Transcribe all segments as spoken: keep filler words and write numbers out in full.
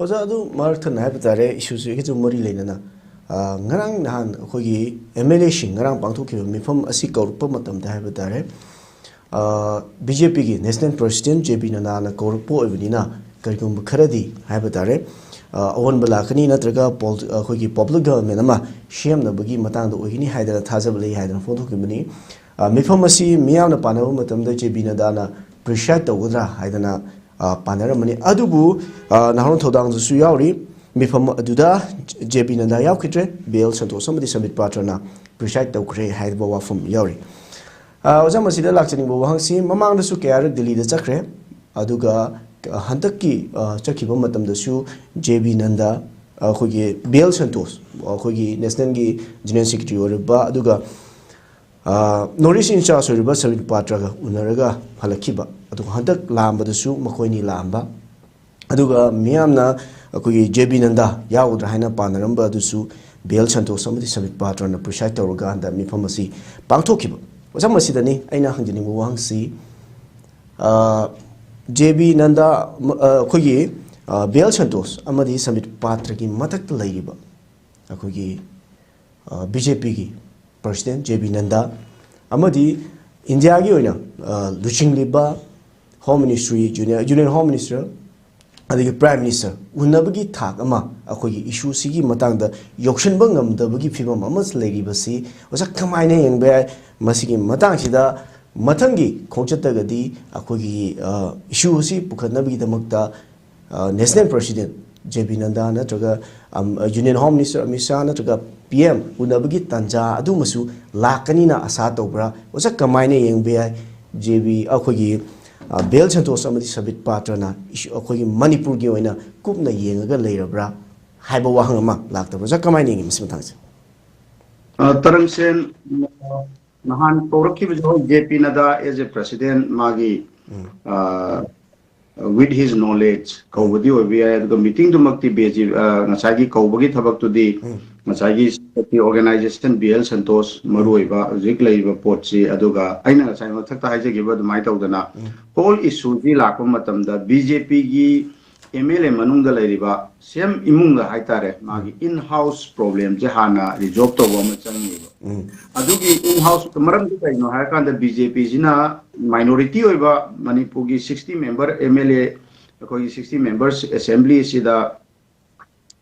ꯑꯣꯖꯥ, ꯑꯗꯨ ꯃꯔꯛ ꯊꯠꯅ ꯍꯥꯏꯕ ꯇꯥꯔꯦ, ꯏꯁꯨꯁꯤꯒꯁꯨ ꯃꯔꯤ ꯂꯩꯅꯅ, ꯑ, ꯉꯔꯥꯡ ꯅꯍꯥꯟ ꯑꯩꯈꯣꯏꯒꯤ ꯑꯦꯝ ꯑꯦꯜ ꯑꯦꯁꯤꯡ ꯉꯔꯥꯡ ꯄꯥꯡꯊꯣꯛꯈꯤꯕ ꯃꯤꯐꯝ ꯑꯁꯤ ꯀꯧꯔꯛꯄ ꯃꯇꯝꯗ ꯍꯥꯏꯕ ꯇꯥꯔꯦ, ꯕꯤ ꯖꯦ ꯄꯤꯒꯤ ꯅꯦꯁꯅꯦꯜ ꯄ꯭ꯔꯁꯤꯗꯦꯟ ꯖꯦ ꯄꯤ ꯅꯗꯥꯅ ꯀꯧꯔꯛꯄ ꯑꯣꯏꯕꯅꯤꯅ, ꯀꯔꯤꯒꯨꯝꯕ ꯈꯔꯗꯤ ꯍꯥꯏꯕ ꯇꯥꯔꯦ, ꯑ, ꯑꯑꯣꯟꯕ ꯂꯥꯛꯀꯅꯤ, ꯅꯠꯇ꯭ꯔꯒ ꯄꯣꯜ-, ꯑꯩꯈꯣꯏꯒꯤ ꯄꯕ꯭ꯂꯤꯛ ꯒꯚꯔꯟꯃꯦꯟ ꯑꯃ ꯁꯦꯝꯅꯕꯒꯤ ꯃꯇꯥꯡꯗ ꯑꯣꯏꯒꯅꯤ ꯍꯥꯏꯗꯅ ꯊꯥꯖꯕ ꯂꯩ ꯍꯥꯏꯗꯅ ꯐꯣꯡꯗꯣꯛꯈꯤꯕꯅꯤ꯫ ꯑ, ꯃꯤꯐꯝ ꯑꯁꯤ ꯃꯤꯌꯥꯝꯅ ꯄꯥꯅꯕ ꯃꯇꯝꯗ ꯖꯦ ꯄꯤ ꯅꯗꯥꯅ ꯄ꯭ꯔꯤꯁꯥꯏꯗ ꯇꯧꯒꯗ꯭ꯔꯥ ꯍꯥꯏꯗꯅ, ꯑ, ꯄꯥꯅꯔꯝꯕꯅꯤ꯫ ꯑꯗꯨꯕꯨ, ꯑ, ꯅꯍꯥꯔꯣꯟ ꯊꯧꯗꯥꯡꯗꯁꯨ ꯌꯥꯎꯔꯤ꯫ ꯃꯤꯐꯝ ꯑꯗꯨꯗ J P ꯅꯗꯥ ꯌꯥꯎꯈꯤꯗ꯭ꯔꯦ, B L Santosh ꯑꯃꯗꯤ ꯁꯝꯕꯤꯠ ꯄꯥꯇ꯭ꯔꯅ ꯄ꯭ꯔꯤꯁꯥꯏꯗ ꯇꯧꯈ꯭ꯔꯦ ꯍꯥꯏꯕ ꯋꯥꯐꯝ ꯌꯥꯎꯔꯤ꯫ ꯑ, ꯑꯣꯖꯥ, ꯃꯁꯤꯗ ꯂꯥꯛꯆꯅꯤꯡꯕ ꯋꯥꯍꯪꯁꯤ, ꯃꯃꯥꯡꯗꯁꯨ ꯀꯌꯥꯔꯛ ꯗꯤꯜꯂꯤꯗ ꯆꯠꯈ꯭ꯔꯦ, ꯑꯗꯨꯒ, ꯑ, ꯍꯟꯗꯛꯀꯤ, ꯑ, ꯆꯠꯈꯤꯕ ꯃꯇꯝꯗꯁꯨ ꯖꯦ ꯕꯤ ꯅꯟꯗ, ꯑꯩꯈꯣꯏꯒꯤ ꯕꯤ ꯑꯦꯜ ꯁꯟꯇꯣꯁ, ꯑꯩꯈꯣꯏꯒꯤ ꯅꯦꯁꯅꯦꯜꯒꯤ ꯖꯦꯅꯔꯦꯜ ꯁꯦꯀ꯭ꯔꯦꯇꯔꯤ ꯑꯣꯏꯔꯤꯕ, ꯑꯗꯨꯒ, ꯑ, ꯅꯣꯔꯠ ꯏꯁ ꯏꯟꯆꯥꯔꯖ ꯑꯣꯏꯔꯤꯕ ꯁꯕꯤꯠ ꯄꯥꯇ꯭ꯔꯒ ꯎꯅꯔꯒ ꯍꯜꯂꯛꯈꯤꯕ꯫ ꯑꯗꯨꯒ ꯍꯟꯗꯛ ꯂꯥꯛꯑꯝꯕꯗꯁꯨ ꯃꯈꯣꯏꯅꯤ ꯂꯥꯛꯑꯝꯕ꯫ ꯑꯗꯨꯒ ꯃꯤꯌꯥꯝꯅ ꯑꯩꯈꯣꯏꯒꯤ ꯖꯦ ꯕꯤ ꯅꯟꯗꯥ ꯌꯥꯎꯒꯗ꯭ꯔꯥ ꯍꯥꯏꯅ ꯄꯥꯅꯔꯝꯕ ꯑꯗꯨꯁꯨ ꯕꯤ ꯑꯦꯜ ꯁꯟꯇꯣꯁ ꯑꯃꯗꯤ ꯁꯕꯤꯠ ꯄꯥꯇ꯭ꯔꯅ ꯄ꯭ꯔꯤꯁꯥꯏꯗ ꯇꯧꯔꯀꯥꯟꯗ ꯃꯤꯐꯝ ꯑꯁꯤ ꯄꯥꯡꯊꯣꯛꯈꯤꯕ꯫ ꯑꯣꯖꯥ, ꯃꯁꯤꯗꯅꯤ ꯑꯩꯅ ꯍꯪꯖꯅꯤꯡꯕ ꯋꯥꯍꯪꯁꯤ, ꯑ, ꯖꯦ ꯕꯤ ꯅꯟꯗꯥ, ꯑ, ꯑꯩꯈꯣꯏꯒꯤ, ꯑ, ꯕꯤ ꯑꯦꯜ ꯁꯟꯇꯣꯁ ꯑꯃꯗꯤ ꯁꯕꯤꯠ ꯄꯥꯇ꯭ꯔꯒꯤ ꯃꯊꯛꯇ ꯂꯩꯔꯤꯕ ꯑꯩꯈꯣꯏꯒꯤ, ꯑ, ꯕꯤ ꯖꯦ ꯄꯤꯒꯤ ꯄ꯭ꯔꯁꯤꯗꯦꯟ ꯖꯦ ꯕꯤ ꯅꯟꯗꯥ ꯑꯃꯗꯤ ꯏꯟꯗꯤꯌꯥꯒꯤ ꯑꯣꯏꯅ, ꯑ, ꯂꯨꯆꯤꯡꯂꯤꯕ home ministry, union, union home minister, ꯑꯗꯒꯤ ꯄ꯭ꯔꯥꯏꯝ ꯃꯤꯅꯤꯁꯇꯔ ꯎꯅꯕꯒꯤ ꯊꯥꯛ ꯑꯃ ꯑꯩꯈꯣꯏꯒꯤ ꯏꯁꯨꯁꯤꯒꯤ ꯃꯇꯥꯡꯗ ꯌꯧꯁꯤꯟꯕ ꯉꯝꯗꯕꯒꯤ ꯐꯤꯕꯝ ꯑꯃ ꯂꯩꯔꯤꯕꯁꯤ ꯑꯣꯖꯥ ꯀꯃꯥꯏꯅ ꯌꯦꯡꯕ ꯌꯥꯏ? ꯃꯁꯤꯒꯤ ꯃꯇꯥꯡꯁꯤꯗ ꯃꯊꯪꯒꯤ ꯈꯣꯡꯆꯠꯇꯒꯗꯤ ꯑꯩꯈꯣꯏꯒꯤ, ꯑ, ꯏꯁꯨ ꯑꯁꯤ ꯄꯨꯈꯠꯅꯕꯒꯤꯗꯃꯛꯇ, ꯑ, national president J B Nadda ꯅꯠꯇ꯭ꯔꯒ, ꯑꯝ, union home minister Amit Shah ꯅꯠꯇ꯭ꯔꯒ ꯄꯤ ꯑꯦꯝ ꯎꯅꯕꯒꯤ ꯇꯥꯟꯖꯥ ꯑꯗꯨꯃꯁꯨ ꯂꯥꯛꯀꯅꯤꯅ ꯑꯁꯥ ꯇꯧꯕ꯭ꯔꯥ? ꯑꯣꯖꯥ, ꯀꯃꯥꯏꯅ ꯌꯦꯡꯕ ꯌꯥꯏ? ꯖꯦ ꯕꯤ, ꯑꯩꯈꯣꯏꯒꯤ, ꯑ, ꯕꯤ ꯑꯦꯜ ꯁꯟꯇꯣꯁ ꯑꯃꯗꯤ ꯁꯕꯤꯠ ꯄꯥꯇ꯭ꯔꯅ ꯏꯁꯨ, ꯑꯩꯈꯣꯏꯒꯤ ꯃꯅꯤꯄꯨꯔꯒꯤ ꯑꯣꯏꯅ ꯀꯨꯞꯅ ꯌꯦꯡꯉꯒ ꯂꯩꯔꯕ꯭ꯔꯥ ꯍꯥꯏꯕ ꯋꯥꯍꯪ ꯑꯃ ꯂꯥꯛꯇꯕ꯭ꯔꯥ? ꯑꯣꯖꯥ, ꯀꯃꯥꯏꯅ ꯌꯦꯡꯉꯤ ꯃꯁꯤ ꯃꯇꯥꯡꯁꯦ? ꯑ, ꯇꯔꯪꯁꯦꯟ, ꯑ, ꯅꯍꯥꯟ ꯀꯧꯔꯛꯈꯤꯕꯁꯦ, ꯍꯣꯏ, J P Nadda as a president ꯃꯥꯒꯤ, ꯎꯝ꯫ ꯑ, with his knowledge ꯎꯝ꯫ ꯀꯧꯕꯗꯤ ꯑꯣꯏꯕ ꯌꯥꯏ, ꯑꯗꯨꯒ ꯃꯤꯇꯤꯡꯗꯨꯃꯛꯇꯤ ꯕꯦꯖꯤ-, ꯑ, ꯉꯁꯥꯏꯒꯤ ꯀꯧꯕꯒꯤ ꯊꯕꯛꯇꯨꯗꯤ ꯎꯝ꯫ ꯉꯁꯥꯏꯒꯤ organization ꯕꯤ ꯑꯦꯜ ꯁꯟꯇꯣꯁ ꯎꯝ꯫ ꯃꯔꯨꯑꯣꯏꯕ ꯍꯧꯖꯤꯛ ꯂꯩꯔꯤꯕ ꯄꯣꯠꯁꯤ, ꯑꯗꯨꯒ ꯑꯩꯅ ꯉꯁꯥꯏ ꯃꯊꯛꯇ ꯍꯥꯏꯖꯈꯤꯕ ꯑꯗꯨꯃꯥꯏꯅ ꯇꯧꯗꯅ ꯎꯝ꯫ whole issue ꯁꯤ ꯂꯥꯛꯄ ꯃꯇꯝꯗ ꯕꯤ ꯖꯦ ꯄꯤꯒꯤ ꯑꯦꯝ ꯑꯦꯜ ꯑꯦ ꯃꯅꯨꯡꯗ ꯂꯩꯔꯤꯕ ꯁꯦꯝ ꯏꯃꯨꯡꯗ ꯍꯥꯏꯇꯥꯔꯦ, ꯃꯥꯒꯤ ꯏꯟ ꯍꯥꯎꯁ ꯄ꯭ꯔꯣꯕ꯭ꯂꯦꯝꯁꯦ ꯍꯥꯟꯅ ꯔꯤꯖꯣꯜꯕ ꯇꯧꯕ ꯑꯃ ꯆꯪꯉꯦꯕ꯫ ꯎꯝ ꯑꯗꯨꯒꯤ ꯏꯟ ꯍꯥꯎꯁ ꯃꯔꯝꯗꯤ ꯀꯩꯅꯣ ꯍꯥꯏꯔꯀꯥꯟꯗ, ꯕꯤ ꯖꯦ ꯄꯤꯁꯤꯅ ꯃꯥꯏꯅꯣꯔꯤꯇꯤ ꯑꯣꯏꯕ ꯃꯅꯤꯄꯨꯔꯒꯤ sixty member M L A, ꯑꯩꯈꯣꯏꯒꯤ ꯁꯤꯛꯁꯇꯤ ꯃꯦꯝꯕꯔꯁ ꯑꯦꯁꯦꯝꯕ꯭ꯂꯤ ꯑꯁꯤꯗ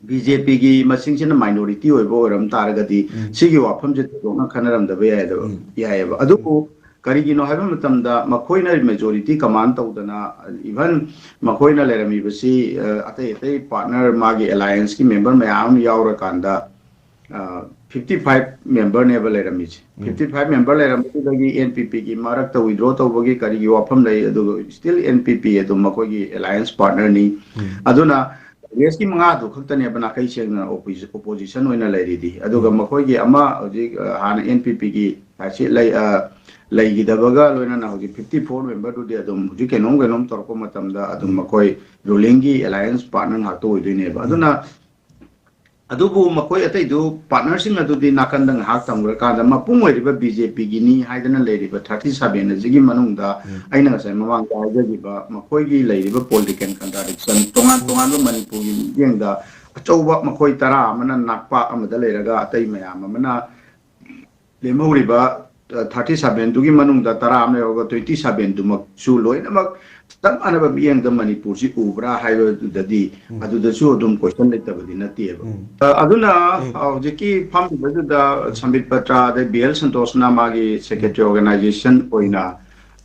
ꯕꯤ ꯖꯦ ꯄꯤꯒꯤ ꯃꯁꯤꯡꯁꯤꯅ ꯃꯥꯏꯅꯣꯔꯤꯇꯤ ꯑꯣꯏꯕ ꯑꯣꯏꯔꯝ ꯇꯥꯔꯒꯗꯤ, ꯎꯝ ꯁꯤꯒꯤ ꯋꯥꯐꯝꯁꯦ ꯊꯣꯏꯗꯣꯛꯅ ꯈꯟꯅꯔꯝꯗꯕ ꯌꯥꯏꯗꯕ ꯎꯝ ꯌꯥꯏꯑꯕ꯫ ꯑꯗꯨꯕꯨ ꯀꯔꯤꯒꯤꯅꯣ ꯍꯥꯏꯕ ꯃꯇꯝꯗ, ꯃꯈꯣꯏꯅ ꯃꯦꯖꯣꯔꯤꯇꯤ ꯀꯃꯥꯟ ꯇꯧꯗꯅ, ꯏꯚꯟ ꯃꯈꯣꯏꯅ ꯂꯩꯔꯝꯃꯤꯕꯁꯤ, ꯑ, ꯑꯇꯩ ꯑꯇꯩ ꯄꯥꯔꯠꯅꯔ, ꯃꯥꯒꯤ ꯑꯦꯂꯥꯏꯌꯦꯟꯁꯀꯤ ꯃꯦꯝꯕꯔ ꯃꯌꯥꯝ ꯑꯃ ꯌꯥꯎꯔꯀꯥꯟꯗ, ꯐꯤꯐꯇꯤ ꯐꯥꯏꯚ ꯃꯦꯝꯕꯔꯅꯦꯕ ꯂꯩꯔꯝꯃꯤꯁꯦ꯫ ꯎꯝ ꯐꯤꯐꯇꯤ ꯐꯥꯏꯚ ꯃꯦꯝꯕꯔ ꯂꯩꯔꯝꯕꯗꯨꯗꯒꯤ ꯑꯦꯟ ꯄꯤ ꯄꯤꯒꯤ ꯃꯔꯛꯇ ꯋꯤꯗ꯭ꯔꯣ ꯇꯧꯕꯒꯤ ꯀꯔꯤꯒꯤ ꯋꯥꯐꯝ ꯂꯩ, ꯑꯗꯨꯒ ꯁ꯭ꯇꯤꯜ ꯑꯦꯟ ꯄꯤ ꯄꯤ ꯑꯗꯨꯝ ꯃꯈꯣꯏꯒꯤ ꯑꯦꯂꯥꯏꯌꯦꯟꯁ ꯄꯥꯔꯠꯅꯔꯅꯤ꯫ ꯎꯝ ꯑꯗꯨꯅ ꯀꯪꯒ꯭ꯔꯦꯁꯀꯤ ꯃꯉꯥꯗꯨ ꯈꯛꯇꯅꯦꯕ ꯅꯥꯈꯩ ꯁꯦꯡꯅ ꯑꯣꯄꯣꯖꯤꯁꯟ ꯑꯣꯏꯅ ꯂꯩꯔꯤꯗꯤ꯫ ꯑꯗꯨꯒ ꯎꯝ ꯃꯈꯣꯏꯒꯤ ꯑꯃ ꯍꯧꯖꯤꯛ, ꯑ, ꯍꯥꯟꯅ ꯑꯦꯟ ꯄꯤ ꯄꯤꯒꯤ ꯍꯥꯏꯁꯤ ꯂꯩ, ꯑ, ꯂꯩꯈꯤꯗꯕꯒ ꯂꯣꯏꯅꯅ ꯍꯧꯖꯤꯛ ꯐꯤꯐꯇꯤ ꯐꯣꯔ ꯃꯦꯝꯕꯔꯗꯨꯗꯤ ꯑꯗꯨꯝ ꯍꯧꯖꯤꯛ ꯀꯩꯅꯣꯝ ꯀꯩꯅꯣꯝ ꯇꯧꯔꯛꯄ ꯃꯇꯝꯗ ꯑꯗꯨꯝ ꯎꯝ ꯃꯈꯣꯏ ꯔꯨꯂꯤꯡꯒꯤ ꯑꯦꯂꯥꯏꯌꯦꯟꯁ ꯄꯥꯔꯠꯅꯔ ꯉꯥꯛꯇ ꯑꯣꯏꯗꯣꯏꯅꯦꯕ꯫ ꯎꯝ ꯑꯗꯨꯅ ꯑꯗꯨꯕꯨ ꯃꯈꯣꯏ ꯑꯇꯩꯗꯨ, ꯄꯥꯔꯠꯅꯔꯁꯤꯡ ꯑꯗꯨꯗꯤ ꯅꯥꯀꯟꯗ ꯉꯥꯏꯍꯥꯛ ꯊꯝꯈ꯭ꯔꯀꯥꯟꯗ, ꯃꯄꯨꯡ ꯑꯣꯏꯔꯤꯕ ꯕꯤ ꯖꯦ ꯄꯤꯒꯤꯅꯤ ꯍꯥꯏꯗꯅ ꯂꯩꯔꯤꯕ ꯊꯥꯔꯇꯤ ꯁꯚꯦꯟ ꯑꯁꯤꯒꯤ ꯃꯅꯨꯡꯗ, ꯎꯝ ꯑꯩꯅ ꯉꯁꯥꯏ ꯃꯃꯥꯡꯗ ꯍꯥꯏꯖꯈꯤꯕ, ꯃꯈꯣꯏꯒꯤ ꯂꯩꯔꯤꯕ ꯄꯣꯂꯤꯇꯤꯀꯦꯜ ꯀꯟꯇ꯭ꯔꯥꯗꯤꯛꯁꯟ, ꯇꯣꯉꯥꯟ ꯇꯣꯉꯥꯟꯕ ꯃꯅꯤꯄꯨꯔꯒꯤ ꯃꯤꯠꯌꯦꯡꯗ ꯑꯆꯧꯕ ꯃꯈꯣꯏ ꯇꯔꯥ ꯑꯃꯅ ꯅꯥꯛꯄꯥꯛ ꯑꯃꯗ ꯂꯩꯔꯒ, ꯑꯇꯩ ꯃꯌꯥꯝ ꯑꯃꯅ ꯂꯦꯝꯍꯧꯔꯤꯕ ꯊꯥꯔꯇꯤ ꯁꯚꯦꯟꯗꯨꯒꯤ ꯃꯅꯨꯡꯗ ꯇꯔꯥ ꯑꯃ ꯂꯩꯍꯧꯔꯒ, ꯇ꯭ꯋꯦꯟꯇꯤ ꯁꯚꯦꯟꯗꯨꯃꯛꯁꯨ ꯂꯣꯏꯅꯃꯛ ꯆꯞ ꯃꯥꯟꯅꯕ ꯃꯤꯠꯌꯦꯡꯗ ꯃꯅꯤꯄꯨꯔꯁꯤ ꯎꯕ꯭ꯔꯥ ꯍꯥꯏꯕꯗꯨꯗꯗꯤ, ꯎꯝ ꯑꯗꯨꯗꯁꯨ ꯑꯗꯨꯝ ꯀꯣꯏꯁꯟ ꯂꯩꯇꯕꯗꯤ ꯅꯠꯇꯦꯕ꯫ ꯎꯝ ꯑ, ꯑꯗꯨꯅ ꯎꯝ ꯍꯧꯖꯤꯛꯀꯤ ꯐꯝꯃꯤꯕꯗꯨꯗ ꯎꯝ ꯁꯝꯕꯤꯠ ꯄꯇ꯭ꯔꯥ, ꯑꯗꯩ ꯕꯤ ꯑꯦꯜ ꯁꯟꯇꯣꯁꯅ ꯃꯥꯒꯤ ꯎꯝ ꯁꯦꯀ꯭ꯔꯦꯇꯔꯤ ꯑꯣꯔꯒꯅꯥꯏꯖꯦꯁꯟ ꯎꯝ ꯑꯣꯏꯅ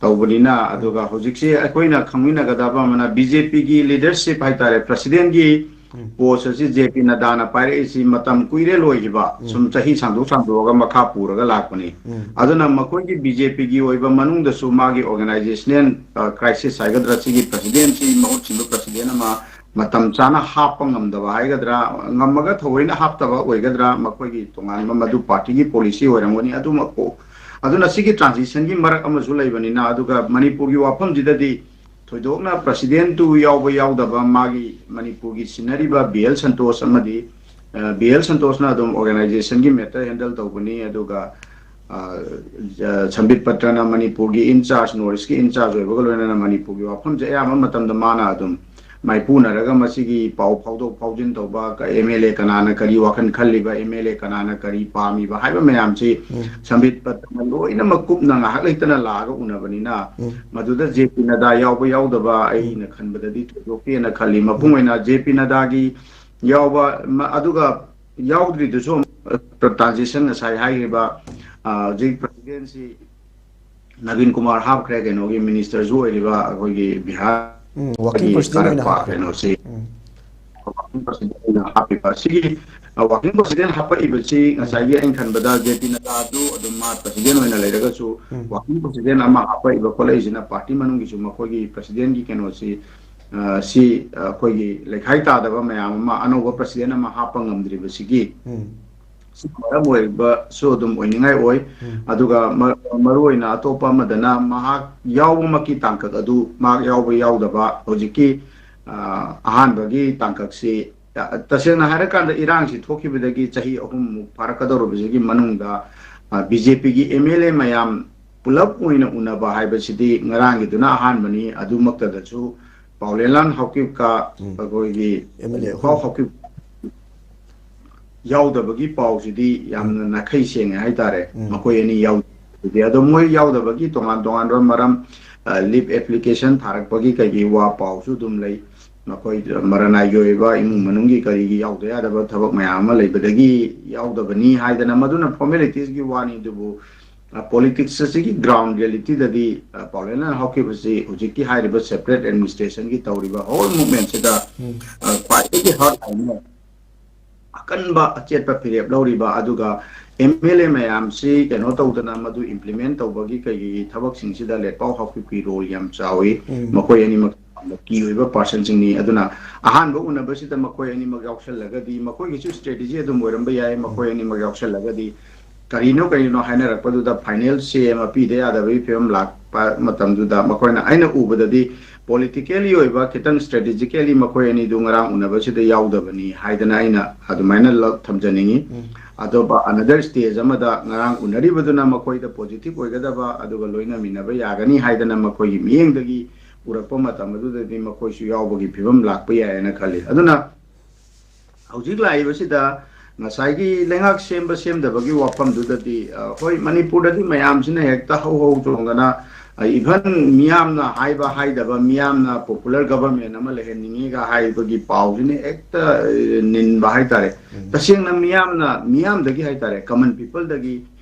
ꯇꯧꯕꯅꯤꯅ, ꯎꯝ ꯑꯗꯨꯒ ꯍꯧꯖꯤꯛꯁꯤ ꯑꯩꯈꯣꯏꯅ ꯈꯪꯃꯤꯟꯅꯒꯗꯕ ꯑꯃꯅ, ꯕꯤ ꯖꯦ ꯄꯤꯒꯤ ꯂꯤꯗꯔꯁꯤꯞ ꯍꯥꯏꯇꯥꯔꯦ, ꯄ꯭ꯔꯁꯤꯗꯦꯟꯒꯤ ꯎꯝ ꯄꯣꯁ ꯑꯁꯤ ꯖꯦ ꯄꯤ ꯅꯗꯥꯅ ꯄꯥꯏꯔꯛꯏꯁꯤ ꯃꯇꯝ ꯀꯨꯏꯔꯦ ꯂꯣꯏꯈꯤꯕ, ꯎꯝ ꯁꯨꯝ ꯆꯍꯤ ꯁꯥꯡꯗꯣꯛ ꯁꯥꯡꯗꯣꯛꯑꯒ ꯃꯈꯥ ꯄꯨꯔꯒ ꯂꯥꯛꯄꯅꯤ꯫ ꯎꯝ ꯑꯗꯨꯅ ꯃꯈꯣꯏꯒꯤ ꯕꯤ ꯖꯦ ꯄꯤꯒꯤ ꯑꯣꯏꯕ ꯃꯅꯨꯡꯗꯁꯨ ꯃꯥꯒꯤ ꯑꯣꯔꯒꯅꯥꯏꯖꯦꯁꯅꯦꯜ, ꯑ, ꯀ꯭ꯔꯥꯏꯁꯤꯁ ꯍꯥꯏꯒꯗ꯭ꯔꯥ, ꯁꯤꯒꯤ ꯄ꯭ꯔꯁꯤꯗꯦꯟꯁꯤ ꯃꯍꯨꯠ ꯁꯤꯟꯕ ꯄ꯭ꯔꯁꯤꯗꯦꯟ ꯑꯃ ꯃꯇꯝ ꯆꯥꯅ ꯍꯥꯞꯄ ꯉꯝꯗꯕ ꯍꯥꯏꯒꯗ꯭ꯔꯥ, ꯉꯝꯃꯒ ꯊꯑꯣꯏꯅ ꯍꯥꯞꯇꯕ ꯑꯣꯏꯒꯗ꯭ꯔꯥ, ꯃꯈꯣꯏꯒꯤ ꯇꯣꯉꯥꯟꯕ ꯃꯗꯨ ꯄꯥꯔꯇꯤꯒꯤ ꯄꯣꯂꯤꯁꯤ ꯑꯣꯏꯔꯝꯒꯅꯤ꯫ ꯑꯗꯨꯃꯛꯄꯨ, ꯑꯗꯨꯅ ꯁꯤꯒꯤ ꯇ꯭ꯔꯥꯟꯖꯤꯁꯟꯒꯤ ꯃꯔꯛ ꯑꯃꯁꯨ ꯂꯩꯕꯅꯤꯅ, ꯑꯗꯨꯒ ꯃꯅꯤꯄꯨꯔꯒꯤ ꯋꯥꯐꯝꯁꯤꯗꯗꯤ ꯊꯣꯏꯗꯣꯛꯅ ꯄ꯭ꯔꯁꯤꯗꯦꯟꯇꯨ ꯌꯥꯎꯕ ꯌꯥꯎꯗꯕ, ꯃꯥꯒꯤ ꯃꯅꯤꯄꯨꯔꯒꯤ ꯁꯤꯟꯅꯔꯤꯕ ꯕꯤ ꯑꯦꯜ ꯁꯟꯇꯣꯁ ꯑꯃꯗꯤ, ꯑ, ꯕꯤ ꯑꯦꯜ ꯁꯟꯇꯣꯁꯅ ꯑꯗꯨꯝ ꯑꯣꯔꯒꯅꯥꯏꯖꯦꯁꯟꯒꯤ ꯃꯦꯇꯔ ꯍꯦꯟꯗꯜ ꯇꯧꯕꯅꯤ, ꯑꯗꯨꯒ, ꯑ, ꯑ, ꯁꯝꯕꯤꯠ ꯄꯇ꯭ꯔꯅ ꯃꯅꯤꯄꯨꯔꯒꯤ ꯏꯟ ꯆꯥꯔꯖ, ꯅꯣꯔꯠ ꯏꯁꯀꯤ ꯏꯟ ꯆꯥꯔꯖ ꯑꯣꯏꯕꯒ ꯂꯣꯏꯅꯅ ꯃꯅꯤꯄꯨꯔꯒꯤ ꯋꯥꯐꯝꯁꯦ ꯑꯌꯥꯝꯕ ꯃꯇꯝꯗ ꯃꯥꯅ ꯑꯗꯨꯝ, ꯃꯥꯏꯄꯨꯅꯔꯒ ꯃꯁꯤꯒꯤ ꯄꯥꯎ ꯐꯥꯎꯗꯣꯛ ꯐꯥꯎꯖꯤꯟ ꯇꯧꯕ, ꯑꯦꯝ ꯑꯦꯜ ꯑꯦ ꯀꯅꯥꯅ ꯀꯔꯤ ꯋꯥꯈꯜ ꯈꯜꯂꯤꯕ, ꯑꯦꯝ ꯑꯦꯜ ꯑꯦ ꯀꯅꯥꯅ ꯀꯔꯤ ꯄꯥꯝꯃꯤꯕ ꯍꯥꯏꯕ ꯃꯌꯥꯝꯁꯤ ꯎꯝ꯫ ꯁꯝꯕꯤꯠ ꯄꯠꯇꯅ ꯂꯣꯏꯅꯃꯛ ꯀꯨꯞꯅ ꯉꯥꯏꯍꯥꯛ ꯂꯩꯇꯅ ꯂꯥꯛꯑꯒ ꯎꯅꯕꯅꯤꯅ ꯎꯝ꯫ ꯃꯗꯨꯗ ꯖꯦ ꯄꯤ ꯅꯗꯥ ꯌꯥꯎꯕ ꯌꯥꯎꯗꯕ ꯑꯩꯅ ꯈꯟꯕꯗꯗꯤ ꯊꯣꯏꯗꯣꯛꯇꯦꯅ ꯈꯜꯂꯤ꯫ ꯃꯄꯨꯡ ꯎꯝ꯫ ꯑꯣꯏꯅ ꯖꯦ ꯄꯤ ꯅꯗꯥꯒꯤ ꯌꯥꯎꯕ, ꯃ-, ꯑꯗꯨꯒ ꯌꯥꯎꯗ꯭ꯔꯤꯗꯨꯁꯨ ꯑꯃꯨꯛ, ꯑ, transition ꯉꯁꯥꯏ ꯍꯥꯏꯈ꯭ꯔꯤꯕ, ꯑ, ꯍꯧꯖꯤꯛ president ꯁꯤ ꯅꯕꯤꯟ ꯀꯨꯃꯥꯔ ꯍꯥꯞꯈ꯭ꯔꯦ, ꯀꯩꯅꯣꯒꯤ minister ꯁꯨ ꯑꯣꯏꯔꯤꯕ ꯑꯩꯈꯣꯏꯒꯤ ꯎꯝ, working ꯕꯤꯍꯥꯔꯒꯤ president ꯑꯣꯏꯅ ꯀꯥꯔꯛꯄ ꯍꯥꯞꯈ꯭ꯔꯦ꯫ ꯀꯩꯅꯣꯁꯤ ꯎꯝ꯫ Working president ꯑꯣꯏꯅ ꯍꯥꯞꯄꯤꯕ꯫ ꯁꯤꯒꯤ, ꯑ, working president ꯍꯥꯞꯄꯛꯏꯕꯁꯤ ꯎꯝ꯫ ꯉꯁꯥꯏꯒꯤ ꯑꯩꯅ ꯈꯟꯕꯗ ꯖꯦ ꯄꯤ ꯅꯗꯥꯗꯨ ꯑꯗꯨꯝ ꯃꯥ president ꯑꯣꯏꯅ ꯂꯩꯔꯒꯁꯨ ꯎꯝ꯫ Working president ꯑꯃ ꯍꯥꯞꯄꯛꯏꯕ ꯈꯣꯠꯂꯛꯏꯁꯤꯅ party ꯃꯅꯨꯡꯒꯤꯁꯨ ꯃꯈꯣꯏꯒꯤ president ꯀꯤ ꯀꯩꯅꯣꯁꯤ, ꯑ, ꯁꯤ, ꯑ, ꯑꯩꯈꯣꯏꯒꯤ ꯂꯩꯈꯥꯏ ꯇꯥꯗꯕ ꯃꯌꯥꯝ ꯑꯃ ꯑꯅꯧꯕ president ꯑꯃ ꯍꯥꯞꯄ ꯉꯝꯗ꯭ꯔꯤꯕꯁꯤꯒꯤ ꯎꯝ꯫ ꯁꯤ ꯃꯔꯝ ꯑꯣꯏꯕꯁꯨ ꯑꯗꯨꯝ ꯑꯣꯏꯅꯤꯡꯉꯥꯏ ꯑꯣꯏ꯫ ꯎꯝ꯫ ꯑꯗꯨꯒ ꯃ-, ꯃꯔꯨꯑꯣꯏꯅ ꯑꯇꯣꯞꯄ ꯑꯃꯗꯅ ꯃꯍꯥꯛ ꯌꯥꯎꯕꯃꯛꯀꯤ ꯇꯥꯡꯀꯛ ꯑꯗꯨ, ꯃꯍꯥꯛ ꯌꯥꯎꯕ ꯌꯥꯎꯗꯕ ꯍꯧꯖꯤꯛꯀꯤ, ꯑ, ꯑꯍꯥꯟꯕꯒꯤ ꯇꯥꯡꯀꯛꯁꯤ, ꯑ, ꯇꯁꯦꯡꯅ ꯍꯥꯏꯔꯀꯥꯟꯗ ꯏꯔꯥꯡꯁꯤ ꯊꯣꯛꯈꯤꯕꯗꯒꯤ ꯆꯍꯤ ꯑꯍꯨꯝꯃꯨꯛ ꯐꯥꯔꯛꯀꯗꯧꯔꯕꯁꯤꯒꯤ ꯃꯅꯨꯡꯗ, ꯑ, ꯕꯤ ꯖꯦ ꯄꯤꯒꯤ ꯑꯦꯝ ꯑꯦꯜ ꯑꯦ ꯃꯌꯥꯝ ꯄꯨꯂꯞ ꯑꯣꯏꯅ ꯎꯅꯕ ꯍꯥꯏꯕꯁꯤꯗꯤ ꯉꯔꯥꯡꯒꯤꯗꯨꯅ ꯑꯍꯥꯟꯕꯅꯤ꯫ ꯑꯗꯨꯃꯛꯇꯗꯁꯨ ꯄꯥꯎꯂꯦꯟꯂꯥꯟ ꯍꯥꯎꯀꯤꯞꯀ ꯎꯝ꯫ ꯑꯩꯈꯣꯏꯒꯤ ꯑꯦꯝ ꯑꯦꯜ ꯑꯦ ꯄꯥꯎ ꯑꯍꯨꯝ꯫ ꯍꯥꯎꯀꯤꯞ ꯌꯥꯎꯗꯕꯒꯤ ꯄꯥꯎꯁꯤꯗꯤ ꯌꯥꯝꯅ ꯎꯝ꯫ ꯅꯥꯈꯩ ꯁꯦꯡꯉꯦ ꯍꯥꯏꯇꯥꯔꯦ꯫ ꯎꯝ꯫ ꯃꯈꯣꯏ ꯑꯅꯤ ꯌꯥꯎꯗꯕꯗꯤ꯫ ꯑꯗꯣ ꯃꯣꯏ ꯌꯥꯎꯗꯕꯒꯤ ꯇꯣꯉꯥꯟ ꯇꯣꯉꯥꯟꯕ ꯃꯔꯝ, ꯑ, leave application ꯊꯥꯔꯛꯄꯒꯤ ꯀꯩꯒꯤ ꯋꯥ ꯄꯥꯎꯁꯨ ꯑꯗꯨꯝ ꯂꯩ꯫ ꯃꯈꯣꯏ ꯃꯔꯅꯥꯏꯒꯤ ꯑꯣꯏꯕ ꯏꯃꯨꯡ ꯃꯅꯨꯡꯒꯤ ꯀꯔꯤꯒꯤ ꯌꯥꯎꯗ ꯌꯥꯗꯕ ꯊꯕꯛ ꯃꯌꯥꯝ ꯑꯃ ꯂꯩꯕꯗꯒꯤ ꯌꯥꯎꯗꯕꯅꯤ ꯍꯥꯏꯗꯅ, ꯃꯗꯨꯅ formalities ꯀꯤ ꯋꯥꯅꯤ꯫ ꯑꯗꯨꯕꯨ, ꯑ, politics ꯑꯁꯤꯒꯤ ground reality ꯗꯗꯤ, ꯑ, ꯄꯥꯎꯂꯦꯟꯂꯥꯟ ꯍꯥꯎꯀꯤꯞ ꯑꯁꯤ ꯍꯧꯖꯤꯛꯀꯤ ꯍꯥꯏꯔꯤꯕ separate administration ꯒꯤ ꯇꯧꯔꯤꯕ whole movement ꯁꯤꯗ, ꯎꯝ꯫ ꯑ, ꯈ꯭ꯋꯥꯏꯗꯒꯤ hard line ꯑꯃ ꯑꯀꯟꯕ ꯑꯆꯦꯠꯄ ꯐꯤꯔꯦꯞ ꯂꯧꯔꯤꯕ, ꯑꯗꯨꯒ ꯑꯦꯝ ꯑꯦꯜ ꯑꯦ ꯃꯌꯥꯝꯁꯤ ꯀꯩꯅꯣ ꯇꯧꯗꯅ ꯃꯗꯨ implement ꯇꯧꯕꯒꯤ ꯀꯩꯒꯤ ꯊꯕꯛꯁꯤꯡꯁꯤꯗ ꯂꯦꯠꯄꯥꯎ ꯍꯥꯎꯀꯤꯞꯀꯤ role ꯌꯥꯝ ꯆꯥꯎꯏ꯫ ꯎꯝ꯫ ꯃꯈꯣꯏ ꯑꯅꯤꯃꯛ ꯌꯥꯝꯅ key ꯑꯣꯏꯕ person ꯁꯤꯡꯅꯤ꯫ ꯑꯗꯨꯅ ꯑꯍꯥꯟꯕ ꯎꯅꯕꯁꯤꯗ ꯃꯈꯣꯏ ꯑꯅꯤꯃꯛ ꯌꯥꯎꯁꯜꯂꯒꯗꯤ, ꯃꯈꯣꯏꯒꯤꯁꯨ strategy ꯑꯗꯨꯝ ꯑꯣꯏꯔꯝꯕ ꯌꯥꯏ, ꯎꯝ꯫ ꯃꯈꯣꯏ ꯑꯅꯤꯃꯛ ꯌꯥꯎꯁꯜꯂꯒꯗꯤ ꯀꯔꯤꯅꯣ ꯀꯔꯤꯅꯣ ꯍꯥꯏꯅꯔꯛꯄꯗꯨꯗ final say ꯑꯃ ꯄꯤꯗ ꯌꯥꯗꯕꯒꯤ ꯐꯤꯕꯝ ꯂꯥꯛꯄ ꯃꯇꯝꯗꯨꯗ ꯃꯈꯣꯏꯅ, ꯑꯩꯅ ꯎꯕꯗꯗꯤ politically ꯑꯣꯏꯕ ꯈꯤꯇꯪ strategically ꯃꯈꯣꯏ ꯑꯅꯤꯗꯨ ꯉꯔꯥꯡ ꯎꯅꯕꯁꯤꯗ ꯌꯥꯎꯗꯕꯅꯤ ꯍꯥꯏꯗꯅ ꯑꯩꯅ ꯑꯗꯨꯃꯥꯏꯅ ꯂ-, ꯊꯝꯖꯅꯤꯡꯉꯤ꯫ ꯎꯝ꯫ ꯑꯇꯣꯞꯄ another stage ꯑꯃꯗ ꯉꯔꯥꯡ ꯎꯅꯔꯤꯕꯗꯨꯅ ꯃꯈꯣꯏꯗ positive ꯑꯣꯏꯒꯗꯕ ꯑꯗꯨꯒ ꯂꯣꯏꯅꯃꯤꯟꯅꯕ ꯌꯥꯒꯅꯤ ꯍꯥꯏꯗꯅ ꯃꯈꯣꯏꯒꯤ ꯃꯤꯠꯌꯦꯡꯗꯒꯤ ꯄꯨꯔꯛꯄ ꯃꯇꯝ ꯑꯗꯨꯗꯗꯤ ꯃꯈꯣꯏꯁꯨ ꯌꯥꯎꯕꯒꯤ ꯐꯤꯕꯝ ꯂꯥꯛꯄ ꯌꯥꯏꯅ ꯈꯜꯂꯤ꯫ ꯑꯗꯨꯅ ꯍꯧꯖꯤꯛ ꯂꯥꯛꯏꯕꯁꯤꯗ ꯉꯁꯥꯏꯒꯤ ꯂꯩꯉꯥꯛ ꯁꯦꯝꯕ ꯁꯦꯝꯗꯕꯒꯤ ꯋꯥꯐꯝꯗꯨꯗꯗꯤ, ꯑ, ꯍꯣꯏ, ꯃꯅꯤꯄꯨꯔꯗꯗꯤ ꯃꯌꯥꯝꯁꯤꯅ ꯍꯦꯛꯇ ꯍꯧ ꯍꯧ ꯆꯣꯡꯗꯅ, ꯑ, even ꯃꯤꯌꯥꯝꯅ ꯍꯥꯏꯕ ꯍꯥꯏꯗꯕ, ꯃꯤꯌꯥꯝꯅ popular government ꯑꯃ ꯂꯩꯍꯟꯅꯤꯡꯉꯤꯒ ꯍꯥꯏꯕꯒꯤ ꯄꯥꯎꯁꯤꯅ ꯍꯦꯛꯇ, ꯑ, ꯅꯤꯟꯕ ꯍꯥꯏꯇꯥꯔꯦ꯫ ꯎꯝ꯫ ꯇꯁꯦꯡꯅ ꯃꯤꯌꯥꯝꯅ, ꯃꯤꯌꯥꯝꯗꯒꯤ ꯍꯥꯏꯇꯥꯔꯦ, common people ꯗꯒꯤ,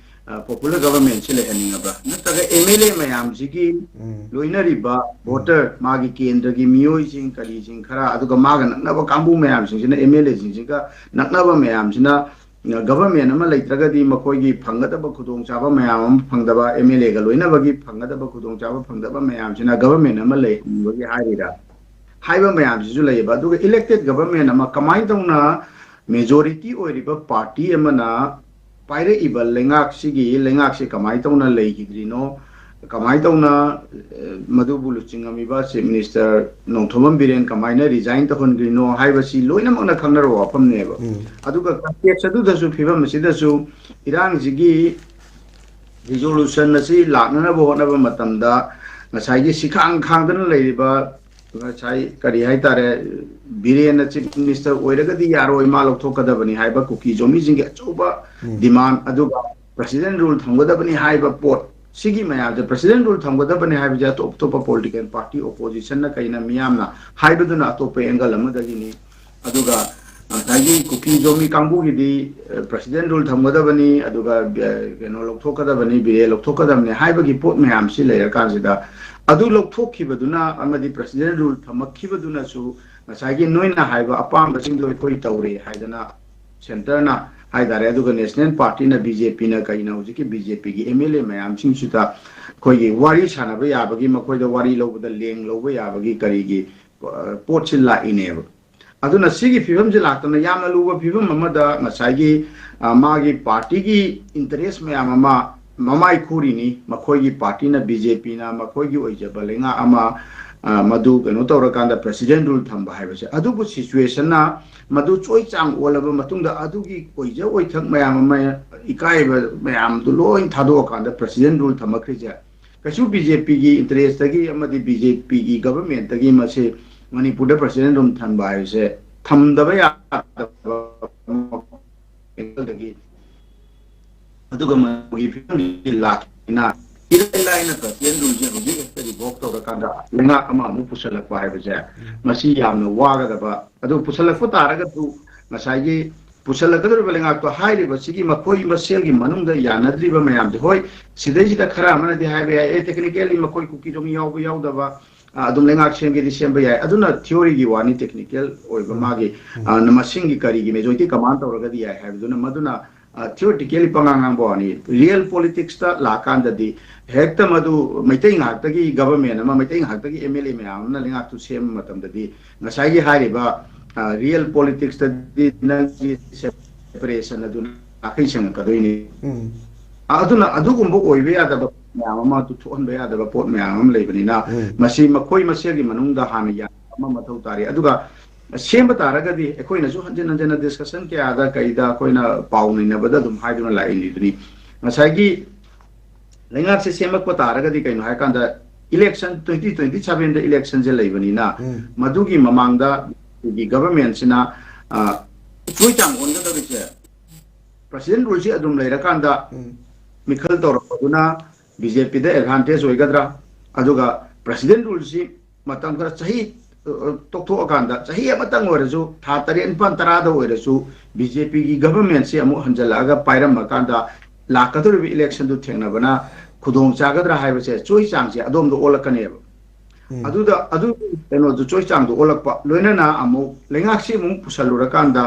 ꯑ, popular government ꯁꯤ ꯂꯩꯍꯟꯅꯤꯡꯉꯕ꯭ꯔꯥ? ꯅꯠꯇ꯭ꯔꯒ M L A ꯃꯌꯥꯝꯁꯤꯒꯤ um. ꯂꯣꯏꯅꯔꯤꯕ um. Voter, ꯃꯥꯒꯤ ꯀꯦꯟꯗ꯭ꯔꯒꯤ ꯃꯤꯑꯣꯏꯁꯤꯡ, ꯀꯔꯤꯁꯤꯡ ꯈꯔ, ꯑꯗꯨꯒ ꯃꯥꯒ ꯅꯛꯅꯕ ꯀꯥꯡꯕꯨ ꯃꯌꯥꯝꯁꯤꯡꯁꯤꯅ, M L A ꯁꯤꯡꯁꯤꯒ ꯅꯛꯅꯕ ꯃꯌꯥꯝꯁꯤꯅ, ꯑ, government ꯑꯃ ꯂꯩꯇ꯭ꯔꯒꯗꯤ ꯃꯈꯣꯏꯒꯤ ꯐꯪꯒꯗꯕ ꯈꯨꯗꯣꯡꯆꯥꯕ ꯃꯌꯥꯝ ꯑꯃ ꯐꯪꯗꯕ, M L A ꯒ ꯂꯣꯏꯅꯕꯒꯤ ꯐꯪꯒꯗꯕ ꯈꯨꯗꯣꯡꯆꯥꯕ ꯐꯪꯗꯕ ꯃꯌꯥꯝꯁꯤꯅ government ꯑꯃ ꯂꯩꯍꯟꯅꯤꯡꯕꯒꯤ ꯍꯥꯏꯔꯤꯔꯥ? ꯍꯥꯏꯕ ꯃꯌꯥꯝꯁꯤꯁꯨ ꯂꯩꯌꯦꯕ꯫ ꯑꯗꯨꯒ elected government ꯑꯃ ꯀꯃꯥꯏꯅ ꯇꯧꯅ majority ꯑꯣꯏꯔꯤꯕ party ꯑꯃꯅ ꯄꯥꯏꯔꯛꯏꯕ ꯂꯩꯉꯥꯛꯁꯤꯒꯤ, ꯂꯩꯉꯥꯛꯁꯤ ꯀꯃꯥꯏꯅ ꯇꯧꯅ ꯂꯩꯈꯤꯗ꯭ꯔꯤꯅꯣ, ꯀꯃꯥꯏꯅ ꯇꯧꯅ, ꯑ, ꯃꯗꯨꯕꯨ ꯂꯨꯆꯤꯡꯉꯝꯃꯤꯕ Chief Minister ꯅꯣꯡꯊꯣꯝꯕꯝ ꯕꯤꯔꯦꯟ ꯀꯃꯥꯏꯅ resign ꯇꯧꯍꯟꯈ꯭ꯔꯤꯅꯣ ꯍꯥꯏꯕꯁꯤ ꯂꯣꯏꯅꯃꯛꯅ ꯈꯪꯅꯔꯕ ꯋꯥꯐꯝꯅꯦꯕ꯫ ꯎꯝ꯫ ꯑꯗꯨꯒ context ꯑꯗꯨꯗꯁꯨ, ꯐꯤꯕꯝ ꯑꯁꯤꯗꯁꯨ ꯏꯔꯥꯡꯁꯤꯒꯤ resolution ꯑꯁꯤ ꯂꯥꯛꯅꯅꯕ ꯍꯣꯠꯅꯕ ꯃꯇꯝꯗ ꯉꯁꯥꯏꯒꯤ ꯁꯤꯈꯥꯡ ꯈꯥꯡꯗꯅ ꯂꯩꯔꯤꯕ, ꯉꯁꯥꯏ ꯀꯔꯤ ꯍꯥꯏꯇꯥꯔꯦ, ꯕꯤꯔꯦꯟꯅ Chief Minister ꯑꯣꯏꯔꯒꯗꯤ ꯌꯥꯔꯣꯏ, ꯃꯥ ꯂꯧꯊꯣꯛꯀꯗꯕꯅꯤ ꯍꯥꯏꯕ ꯀꯨꯀꯤ ꯖꯣꯃꯤꯁꯤꯡꯒꯤ ꯑꯆꯧꯕ ꯎꯝ꯫ Demand, ꯑꯗꯨꯒ President Rule ꯊꯝꯒꯗꯕꯅꯤ ꯍꯥꯏꯕ ꯄꯣꯠ, ꯁꯤꯒꯤ ꯃꯌꯥꯝꯁꯦ, President Rule ꯊꯝꯒꯗꯕꯅꯤ ꯍꯥꯏꯕꯁꯦ ꯑꯇꯣꯞ ꯑꯇꯣꯞꯄ political party, opposition ꯅ ꯀꯩꯅ ꯃꯤꯌꯥꯝꯅ ꯍꯥꯏꯕꯗꯨꯅ ꯑꯇꯣꯞꯄ angle ꯑꯃꯗꯒꯤꯅꯤ꯫ ꯑꯗꯨꯒ ꯉꯁꯥꯏꯒꯤ ꯀꯨꯀꯤ ꯖꯣꯃꯤ ꯀꯥꯡꯕꯨꯒꯤꯗꯤ, ꯑ, President Rule ꯊꯝꯒꯗꯕꯅꯤ, ꯑꯗꯨꯒ, ꯑ, ꯀꯩꯅꯣ ꯂꯧꯊꯣꯛꯀꯗꯕꯅꯤ, ꯕꯤꯔꯦꯟ ꯂꯧꯊꯣꯛꯀꯗꯕꯅꯤ ꯍꯥꯏꯕꯒꯤ ꯄꯣꯠ ꯃꯌꯥꯝꯁꯤ ꯂꯩꯔꯀꯥꯟꯁꯤꯗ, ꯑꯗꯨ ꯂꯧꯊꯣꯛꯈꯤꯕꯗꯨꯅ ꯑꯃꯗꯤ President Rule ꯊꯝꯃꯛꯈꯤꯕꯗꯨꯅꯁꯨ ꯉꯁꯥꯏꯒꯤ ꯅꯣꯏꯅ ꯍꯥꯏꯕ ꯑꯄꯥꯝꯕꯁꯤꯡꯗꯣ ꯑꯩꯈꯣꯏ ꯇꯧꯔꯦ ꯍꯥꯏꯗꯅ centre ꯅ ꯍꯥꯏꯇꯥꯔꯦ, ꯑꯗꯨꯒ National Party ꯅ, B J P ꯅ ꯀꯩꯅ ꯍꯧꯖꯤꯛꯀꯤ B J P ꯒꯤ M L A ꯃꯌꯥꯝꯁꯤꯡꯁꯤꯗ ꯑꯩꯈꯣꯏꯒꯤ ꯋꯥꯔꯤ ꯁꯥꯟꯅꯕ ꯌꯥꯕꯒꯤ, ꯃꯈꯣꯏꯗ ꯋꯥꯔꯤ ꯂꯧꯕꯗ ꯂꯦꯡ ꯂꯧꯕ ꯌꯥꯕꯒꯤ ꯀꯔꯤꯒꯤ, ꯑ, ꯄꯣꯠꯁꯤ ꯂꯥꯛꯏꯅꯦꯕ꯫ ꯑꯗꯨꯅ ꯁꯤꯒꯤ ꯐꯤꯕꯝꯁꯤ ꯂꯥꯛꯇꯅ ꯌꯥꯝꯅ ꯂꯨꯕ ꯐꯤꯕꯝ ꯑꯃꯗ ꯉꯁꯥꯏꯒꯤ, ꯑ, ꯃꯥꯒꯤ party ꯒꯤ interest ꯃꯌꯥꯝ ꯑꯃ ꯃꯃꯥꯏ ꯈꯨꯔꯤꯅꯤ꯫ ꯃꯈꯣꯏꯒꯤ party ꯅ, B J P ꯅ ꯃꯈꯣꯏꯒꯤ ꯑꯣꯏꯖꯕ ꯂꯩꯉꯥꯛ ꯑꯃ, ꯑ, ꯃꯗꯨ ꯀꯩꯅꯣ ꯇꯧꯔꯀꯥꯟꯗ President Rule ꯊꯝꯕ ꯍꯥꯏꯕꯁꯦ, ꯑꯗꯨꯕꯨ situation ꯅ ꯃꯗꯨ ꯆꯣꯏ ꯆꯥꯡ ꯑꯣꯜꯂꯕ ꯃꯇꯨꯡꯗ ꯑꯗꯨꯒꯤ ꯑꯣꯏꯖ ꯑꯣꯏꯊꯛ ꯃꯌꯥꯝ ꯑꯃ, ꯏꯀꯥꯏꯕ ꯃꯌꯥꯝꯗꯨ ꯂꯣꯏ ꯊꯥꯗꯣꯛꯑꯀꯥꯟꯗ President Rule ꯊꯝꯃꯛꯈ꯭ꯔꯤꯁꯦ, ꯀꯩꯁꯨ ꯕꯤ ꯖꯦ ꯄꯤꯒꯤ ꯏꯟꯇꯔꯦꯁꯇꯒꯤ ꯑꯃꯗꯤ ꯕꯤ ꯖꯦ ꯄꯤꯒꯤ ꯒꯚꯔꯟꯃꯦꯟꯠꯇꯒꯤ ꯃꯁꯤ ꯃꯅꯤꯄꯨꯔꯗ ꯄ꯭ꯔꯁꯤꯗꯦꯟꯠ ꯔꯨꯝ ꯊꯝꯕ ꯍꯥꯏꯕꯁꯦ ꯊꯝꯗꯕ ꯌꯥꯗꯕ ꯑꯗꯒꯤ ꯑꯗꯨꯒ ꯃꯅꯤꯄꯨꯔꯒꯤ ꯐꯤꯕꯝꯁꯤ ꯂꯥꯛꯈꯤꯕꯅꯤꯅ ꯏꯔꯥꯏ ꯂꯥꯏꯅ ꯄ꯭ꯔꯁꯤꯗꯦꯟꯠ ꯔꯨꯜꯁꯦ ꯍꯧꯖꯤꯛ ꯍꯦꯛꯇ ꯔꯤꯚꯣꯛ ꯇꯧꯔꯀꯥꯟꯗ ꯂꯩꯉꯥꯛ ꯑꯃ ꯑꯃꯨꯛ ꯄꯨꯁꯜꯂꯛꯄ ꯍꯥꯏꯕꯁꯦ ꯃꯁꯤ ꯌꯥꯝꯅ ꯋꯥꯒꯗꯕ꯫ ꯑꯗꯨ ꯄꯨꯁꯜꯂꯛꯄ ꯇꯥꯔꯒꯁꯨ ꯉꯁꯥꯏꯒꯤ ꯄꯨꯁꯜꯂꯛꯀꯗꯧꯔꯤꯕ ꯂꯩꯉꯥꯛꯇꯣ ꯍꯥꯏꯔꯤꯕꯁꯤꯒꯤ ꯃꯈꯣꯏ ꯃꯁꯦꯜꯒꯤ ꯃꯅꯨꯡꯗ ꯌꯥꯅꯗ꯭ꯔꯤꯕ ꯃꯌꯥꯝꯁꯦ, ꯍꯣꯏ, ꯁꯤꯗꯩꯁꯤꯗ ꯈꯔ ꯑꯃꯅꯗꯤ ꯍꯥꯏꯕ ꯌꯥꯏ, ꯑꯦ, ꯇꯦꯛꯅꯤꯀꯦꯜꯂꯤ ꯃꯈꯣꯏ ꯀꯨꯀꯤ ꯆꯣꯡꯃꯤ ꯌꯥꯎꯕ ꯌꯥꯎꯗꯕ, ꯑ, ꯑꯗꯨꯝ ꯂꯩꯉꯥꯛ ꯁꯦꯝꯒꯦꯗꯤ ꯁꯦꯝꯕ ꯌꯥꯏ꯫ ꯑꯗꯨꯅ ꯊꯤꯑꯣꯔꯤꯒꯤ ꯋꯥꯅꯤ, ꯇꯦꯛꯅꯤꯀꯦꯜ ꯑꯣꯏꯕ ꯎꯝ꯫ ꯃꯥꯒꯤ, ꯎꯝ꯫ ꯑ, ꯃꯁꯤꯡꯒꯤ ꯀꯔꯤꯒꯤ ꯃꯦꯖꯣꯔꯤꯇꯤ ꯀꯃꯥꯟ ꯇꯧꯔꯒꯗꯤ ꯌꯥꯏ ꯍꯥꯏꯕꯗꯨꯅ, ꯃꯗꯨꯅ, ꯑ, ꯊꯤꯑꯣꯔꯤꯇꯤꯀꯦꯜꯂꯤ ꯄꯉꯥꯡ ꯉꯥꯡꯕ ꯋꯥꯅꯤ꯫ ꯔꯤꯌꯦꯜ ꯄꯣꯂꯤꯇꯤꯛꯁꯇ ꯂꯥꯛꯀꯥꯟꯗꯗꯤ ꯍꯦꯛꯇ ꯃꯗꯨ ꯃꯩꯇꯩ ꯉꯥꯛꯇꯒꯤ ꯒꯚꯔꯟꯃꯦꯟꯠ ꯑꯃ, ꯃꯩꯇꯩ ꯉꯥꯛꯇꯒꯤ ꯑꯦꯝ ꯑꯦꯜ ꯑꯦ ꯃꯌꯥꯝ ꯑꯃꯅ ꯂꯩꯉꯥꯛꯇꯨ ꯁꯦꯝꯕ ꯃꯇꯝꯗꯗꯤ ꯉꯁꯥꯏꯒꯤ ꯍꯥꯏꯔꯤꯕ, ꯑ, ꯔꯤꯌꯦꯜ ꯄꯣꯂꯤꯇꯤꯛꯁꯇꯗꯤ ꯅꯪꯒꯤ ꯁꯦꯄꯔꯦꯁꯟ ꯑꯗꯨꯅ ꯅꯥꯈꯩ ꯁꯦꯡꯉꯛꯀꯗꯣꯏꯅꯤ꯫ ꯎꯝ꯫ ꯑ, ꯑꯗꯨꯅ ꯑꯗꯨꯒꯨꯝꯕ ꯑꯣꯏꯕ ꯌꯥꯗꯕ ꯃꯌꯥꯝ ꯑꯃ, ꯊꯣꯛꯍꯟꯕ ꯌꯥꯗꯕ ꯄꯣꯠ ꯃꯌꯥꯝ ꯑꯃ ꯂꯩꯕꯅꯤꯅ, ꯎꯝ꯫ ꯃꯁꯤ ꯃꯈꯣꯏ ꯃꯁꯦꯜꯒꯤ ꯃꯅꯨꯡꯗ ꯍꯥꯟꯅ ꯌꯥꯅꯕ ꯑꯃ ꯃꯊꯧ ꯇꯥꯔꯤ꯫ ꯑꯗꯨꯒ ꯁꯦꯝꯕ ꯇꯥꯔꯒꯗꯤ ꯑꯩꯈꯣꯏꯅꯁꯨ ꯍꯟꯖꯤꯟ ꯍꯟꯖꯤꯟꯅ ꯗꯤꯁꯀꯁꯟ ꯀꯌꯥꯗ ꯀꯩꯗ ꯑꯩꯈꯣꯏꯅ ꯄꯥꯎ ꯅꯩꯅꯕꯗ ꯑꯗꯨꯝ ꯍꯥꯏꯗꯨꯅ ꯂꯥꯛꯏꯅꯤꯗꯨꯅꯤ꯫ ꯉꯁꯥꯏꯒꯤ ꯂꯩꯉꯥꯛꯁꯦ ꯁꯦꯝꯃꯛꯄ ꯇꯥꯔꯒꯗꯤ ꯀꯩꯅꯣ ꯍꯥꯏꯀꯥꯟꯗ ꯏꯂꯦꯛꯁꯟ, ꯇ꯭ꯋꯦꯟꯇꯤ ꯇ꯭ꯋꯦꯟꯇꯤ ꯁꯚꯦꯟꯗ ꯏꯂꯦꯛꯁꯟꯁꯦ ꯂꯩꯕꯅꯤꯅ, ꯎꯝ꯫ ꯃꯗꯨꯒꯤ ꯃꯃꯥꯡꯗ ꯑꯩꯈꯣꯏꯒꯤ ꯒꯚꯔꯟꯃꯦꯟꯠꯁꯤꯅ, ꯑ, ꯆꯣꯏ ꯆꯥꯡ ꯑꯣꯟꯒꯗꯧꯔꯤꯁꯦ ꯄ꯭ꯔꯁꯤꯗꯦꯟꯠ ꯔꯨꯜꯁꯤ ꯑꯗꯨꯝ ꯂꯩꯔꯀꯥꯟꯗ ꯎꯝ꯫ ꯃꯤꯈꯜ ꯇꯧꯔꯛꯄꯗꯨꯅ ꯕꯤ ꯖꯦ ꯄꯤꯗ ꯑꯦꯗꯚꯥꯟꯇꯦꯖ ꯑꯣꯏꯒꯗ꯭ꯔꯥ? ꯑꯗꯨꯒ ꯄ꯭ꯔꯁꯤꯗꯦꯟꯠ ꯔꯨꯜꯁꯤ ꯃꯇꯝ ꯈꯔ ꯆꯍꯤ, ꯑ, ꯇꯣꯛꯊꯣꯛꯑꯀꯥꯟꯗ ꯆꯍꯤ ꯑꯃꯇꯪ ꯑꯣꯏꯔꯁꯨ, ꯊꯥ ꯇꯔꯦꯠ, ꯅꯤꯄꯥꯟ, ꯇꯔꯥꯗ ꯑꯣꯏꯔꯁꯨ ꯕꯤ ꯖꯦ ꯄꯤꯒꯤ ꯒꯚꯔꯟꯃꯦꯟꯠꯁꯤ ꯑꯃꯨꯛ ꯍꯟꯖꯜꯂꯛꯑꯒ ꯄꯥꯏꯔꯝꯃꯀꯥꯟꯗ ꯂꯥꯛꯀꯗꯧꯔꯤꯕ ꯏꯂꯦꯛꯁꯟꯗꯨ ꯊꯦꯡꯅꯕꯅ ꯈꯨꯗꯣꯡ ꯆꯥꯒꯗ꯭ꯔꯥ ꯍꯥꯏꯕꯁꯦ ꯆꯣꯏ ꯆꯥꯡꯁꯦ ꯑꯗꯣꯝꯗ ꯑꯣꯜꯂꯛꯀꯅꯦꯕ꯫ ꯎꯝ꯫ ꯑꯗꯨꯗ ꯑꯗꯨ ꯀꯩꯅꯣꯗꯨ ꯆꯣꯏ ꯆꯥꯡꯗꯣ ꯑꯣꯜꯂꯛꯄ, ꯂꯣꯏꯅꯅ ꯑꯃꯨꯛ ꯂꯩꯉꯥꯛꯁꯤ ꯑꯃꯨꯛ ꯄꯨꯁꯜꯂꯨꯔꯀꯥꯟꯗ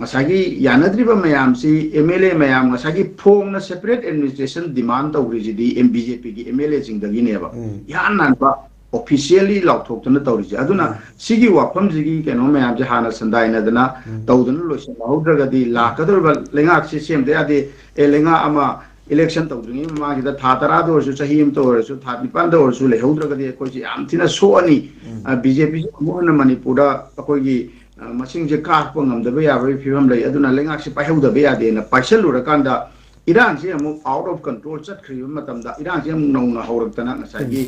ꯉꯁꯥꯏꯒꯤ ꯌꯥꯅꯗ꯭ꯔꯤꯕ ꯃꯌꯥꯝꯁꯤ ꯑꯦꯝ ꯑꯦꯜ ꯑꯦ ꯃꯌꯥꯝ, ꯉꯁꯥꯏꯒꯤ ꯐꯣꯡꯅ ꯁꯦꯄꯔꯦꯠ ꯑꯦꯗꯃꯤꯅꯤꯁꯇ꯭ꯔꯦꯁꯟ ꯗꯤꯃꯥꯟ ꯇꯧꯈ꯭ꯔꯤꯁꯤꯗꯤ ꯑꯦꯝ ꯕꯤ ꯖꯦ ꯄꯤꯒꯤ ꯑꯦꯝ ꯑꯦꯜ ꯑꯦꯁꯤꯡꯗꯒꯤꯅꯦꯕ ꯎꯝ꯫ ꯏꯍꯥꯟ ꯍꯥꯟꯕ ꯑꯣꯐꯤꯁꯤꯌꯦꯜꯂꯤ ꯂꯥꯎꯊꯣꯛꯇꯅ ꯇꯧꯔꯤꯁꯦ꯫ ꯑꯗꯨꯅ ꯎꯝ꯫ ꯁꯤꯒꯤ ꯋꯥꯐꯝꯁꯤꯒꯤ ꯀꯩꯅꯣ ꯃꯌꯥꯝꯁꯦ ꯍꯥꯟꯅ ꯁꯟꯗꯥꯏꯅꯗꯅ ꯎꯝ꯫ ꯇꯧꯗꯅ ꯂꯣꯏꯁꯤꯜꯍꯧꯗ꯭ꯔꯒꯗꯤ ꯂꯥꯛꯀꯗꯧꯔꯤꯕ ꯂꯩꯉꯥꯛꯁꯤ ꯁꯦꯝꯗ ꯌꯥꯗꯦ꯫ ꯑꯦ, ꯂꯩꯉꯥꯛ ꯑꯃ ꯏꯂꯦꯛꯁꯟ ꯇꯧꯗ꯭ꯔꯤꯉꯩ ꯃꯃꯥꯡꯁꯤꯗ ꯊꯥ ꯇꯔꯥꯗ ꯑꯣꯏꯔꯁꯨ, ꯆꯍꯤ ꯑꯃꯇ ꯑꯣꯏꯔꯁꯨ, ꯊꯥ ꯅꯤꯄꯥꯟꯗ ꯑꯣꯏꯔꯁꯨ ꯂꯩꯍꯧꯗ꯭ꯔꯒꯗꯤ ꯑꯩꯈꯣꯏꯁꯦ ꯌꯥꯝ ꯊꯤꯅ ꯁꯣꯛꯑꯅꯤ꯫ ꯎꯝ꯫ ꯑ, ꯕꯤ ꯖꯦ ꯄꯤꯁꯦ ꯑꯃꯨꯛ ꯍꯟꯅ ꯃꯅꯤꯄꯨꯔꯗ ꯑꯩꯈꯣꯏꯒꯤ, ꯑ, ꯃꯁꯤꯡꯁꯦ ꯀꯥꯛꯄ ꯉꯝꯗꯕ ꯌꯥꯕꯒꯤ ꯐꯤꯕꯝ ꯂꯩ꯫ ꯑꯗꯨꯅ ꯂꯩꯉꯥꯛꯁꯦ ꯄꯥꯏꯍꯧꯗꯕ ꯌꯥꯗꯦꯅ ꯄꯥꯏꯁꯜꯂꯨꯔꯀꯥꯟꯗ ꯏꯔꯥꯡꯁꯤ ꯑꯃꯨꯛ out of control ꯆꯠꯈ꯭ꯔꯤꯕ ꯃꯇꯝꯗ, ꯏꯔꯥꯡꯁꯤ ꯑꯃꯨꯛ ꯅꯧꯅ ꯍꯧꯔꯛꯇꯅ ꯉꯁꯥꯏꯒꯤ,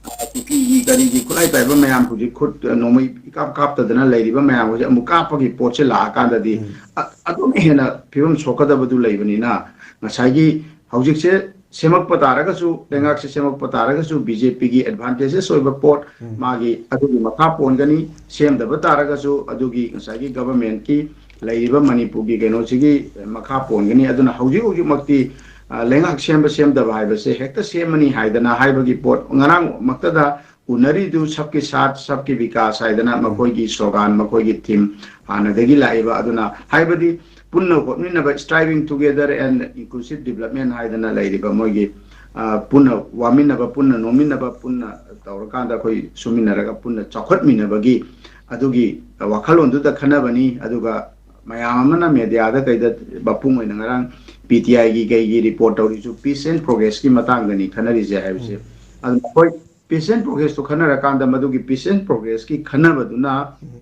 ꯑ, ꯀꯨꯀꯤꯒꯤ ꯀꯔꯤꯒꯤ ꯈꯨꯠꯂꯥꯏ ꯄꯥꯏꯕ ꯃꯌꯥꯝ ꯍꯧꯖꯤꯛ ꯈꯨꯠ, ꯑ, ꯅꯣꯡꯃꯩ ꯏꯀꯥꯞ ꯀꯥꯞꯇꯗꯅ ꯂꯩꯔꯤꯕ ꯃꯌꯥꯝ ꯍꯧꯖꯤꯛ ꯑꯃꯨꯛ ꯀꯥꯞꯄꯒꯤ ꯄꯣꯠꯁꯦ ꯂꯥꯛꯑꯀꯥꯟꯗꯗꯤ, ꯎꯝ꯫ ꯑ-, ꯑꯗꯨꯅ ꯍꯦꯟꯅ ꯐꯤꯕꯝ ꯁꯣꯛꯀꯗꯕꯗꯨ ꯂꯩꯕꯅꯤꯅ, ꯉꯁꯥꯏꯒꯤ ꯍꯧꯖꯤꯛꯁꯦ ꯁꯦꯝꯃꯛꯄ ꯇꯥꯔꯒꯁꯨ, ꯂꯩꯉꯥꯛꯁꯦ ꯁꯦꯝꯃꯛꯄ ꯇꯥꯔꯒꯁꯨ, ꯕꯤ ꯖꯦ ꯄꯤꯒꯤ advantageous ꯑꯣꯏꯕ ꯄꯣꯠ, ꯎꯝ꯫ ꯃꯥꯒꯤ ꯑꯗꯨꯒꯤ ꯃꯈꯥ ꯄꯣꯟꯒꯅꯤ꯫ ꯁꯦꯝꯗꯕ ꯇꯥꯔꯒꯁꯨ, ꯑꯗꯨꯒꯤ ꯉꯁꯥꯏꯒꯤ governmentꯀꯤ ꯂꯩꯔꯤꯕ ꯃꯅꯤꯄꯨꯔꯒꯤ ꯀꯩꯅꯣꯁꯤꯒꯤ ꯃꯈꯥ ꯄꯣꯟꯒꯅꯤ꯫ ꯑꯗꯨꯅ ꯍꯧꯖꯤꯛ ꯍꯧꯖꯤꯛꯃꯛꯇꯤ, ꯑ, ꯂꯩꯉꯥꯛ ꯁꯦꯝꯕ ꯁꯦꯝꯗꯕ ꯍꯥꯏꯕꯁꯦ ꯍꯦꯛꯇ ꯁꯦꯝꯃꯅꯤ ꯍꯥꯏꯗꯅ ꯍꯥꯏꯕꯒꯤ ꯄꯣꯠ, ꯉꯔꯥꯡꯃꯛꯇꯗ ꯎꯅꯔꯤꯗꯨ "ꯁꯕꯀꯤ ꯁꯥꯊ, ꯁꯕꯀꯤ ꯕꯤꯀꯥꯁ" ꯍꯥꯏꯗꯅ ꯎꯝ꯫ ꯃꯈꯣꯏꯒꯤ slogan, ꯃꯈꯣꯏꯒꯤ theme ꯍꯥꯟꯅꯗꯒꯤ ꯂꯥꯛꯏꯕ꯫ ꯑꯗꯨꯅ ꯍꯥꯏꯕꯗꯤ ꯄꯨꯟꯅ ꯍꯣꯠꯃꯤꯟꯅꯕ, "Striving together and inclusive development" ꯍꯥꯏꯗꯅ ꯂꯩꯔꯤꯕ ꯃꯣꯏꯒꯤ, ꯑ, ꯄꯨꯟꯅ ꯋꯥꯃꯤꯟꯅꯕ, ꯄꯨꯟꯅ ꯅꯣꯝꯃꯤꯟꯅꯕ, ꯄꯨꯟꯅ ꯇꯧꯔꯀꯥꯟꯗ ꯑꯩꯈꯣꯏ ꯁꯨꯃꯤꯟꯅꯔꯒ ꯄꯨꯟꯅ ꯆꯥꯎꯈꯠꯃꯤꯟꯅꯕꯒꯤ ꯑꯗꯨꯒꯤ ꯋꯥꯈꯜꯂꯣꯟꯗꯨꯗ ꯈꯟꯅꯕꯅꯤ꯫ ꯑꯗꯨꯒ ꯃꯌꯥꯝ ꯑꯃꯅ mediaꯗ ꯀꯩꯗ ꯃꯄꯨꯡ ꯑꯣꯏꯅ ꯉꯔꯥꯡ ꯄꯤ ꯇꯤ ꯑꯥꯏꯒꯤ ꯀꯩꯒꯤ report ꯇꯧꯔꯤꯁꯨ peace and progressꯀꯤ ꯃꯇꯥꯡꯗꯅꯤ ꯈꯟꯅꯔꯤꯁꯦ ꯍꯥꯏꯕꯁꯦ꯫ ꯎꯝ꯫ ꯑꯗꯨ ꯃꯈꯣꯏ peace and progressꯇꯣ ꯈꯟꯅꯔꯀꯥꯟꯗ ꯃꯗꯨꯒꯤ peace and progressꯀꯤ ꯈꯟꯅꯕꯗꯨꯅ ꯎꯝ꯫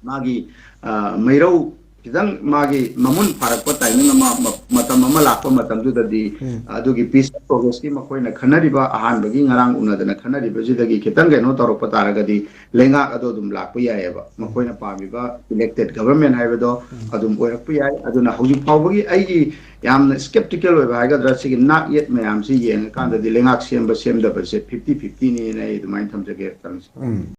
ꯃꯥꯒꯤ, ꯑ, ꯃꯩꯔꯧ ꯈꯤꯇꯪ ꯃꯥꯒꯤ ꯃꯃꯨꯟ ꯐꯥꯔꯛꯄ timing ꯑꯃ, ꯃ-, ꯃꯇꯝ ꯑꯃ ꯂꯥꯛꯄ ꯃꯇꯝꯗꯨꯗꯗꯤ ꯎꯝ꯫ ꯑꯗꯨꯒꯤ peace and progressꯀꯤ ꯃꯈꯣꯏꯅ ꯈꯟꯅꯔꯤꯕ, ꯑꯍꯥꯟꯕꯒꯤ ꯉꯔꯥꯡ ꯎꯅꯗꯅ ꯈꯟꯅꯔꯤꯕꯁꯤꯗꯒꯤ ꯈꯤꯇꯪ ꯀꯩꯅꯣ ꯇꯧꯔꯛꯄ ꯇꯥꯔꯒꯗꯤ ꯂꯩꯉꯥꯛ ꯑꯗꯣ ꯑꯗꯨꯝ ꯂꯥꯛꯄ ꯌꯥꯏꯑꯕ꯫ ꯎꯝ꯫ ꯃꯈꯣꯏꯅ ꯄꯥꯝꯃꯤꯕ elected government ꯍꯥꯏꯕꯗꯣ ꯎꯝ꯫ ꯑꯗꯨꯝ ꯑꯣꯏꯔꯛꯄ ꯌꯥꯏ꯫ ꯑꯗꯨꯅ ꯍꯧꯖꯤꯛ ꯐꯥꯎꯕꯒꯤ ꯑꯩꯒꯤ ꯌꯥꯝꯅ skeptical ꯑꯣꯏꯕ ꯍꯥꯏꯒꯗ꯭ꯔꯥ, ꯁꯤꯒꯤ not yet ꯃꯌꯥꯝꯁꯤ ꯌꯦꯡꯉꯀꯥꯟꯗꯗꯤ ꯂꯩꯉꯥꯛ ꯁꯦꯝꯕ ꯁꯦꯝꯗꯕꯁꯦ fifty fiftyꯅꯦꯅ ꯑꯩ ꯑꯗꯨꯃꯥꯏꯅ ꯊꯝꯖꯒꯦ꯫ ꯎꯝ꯫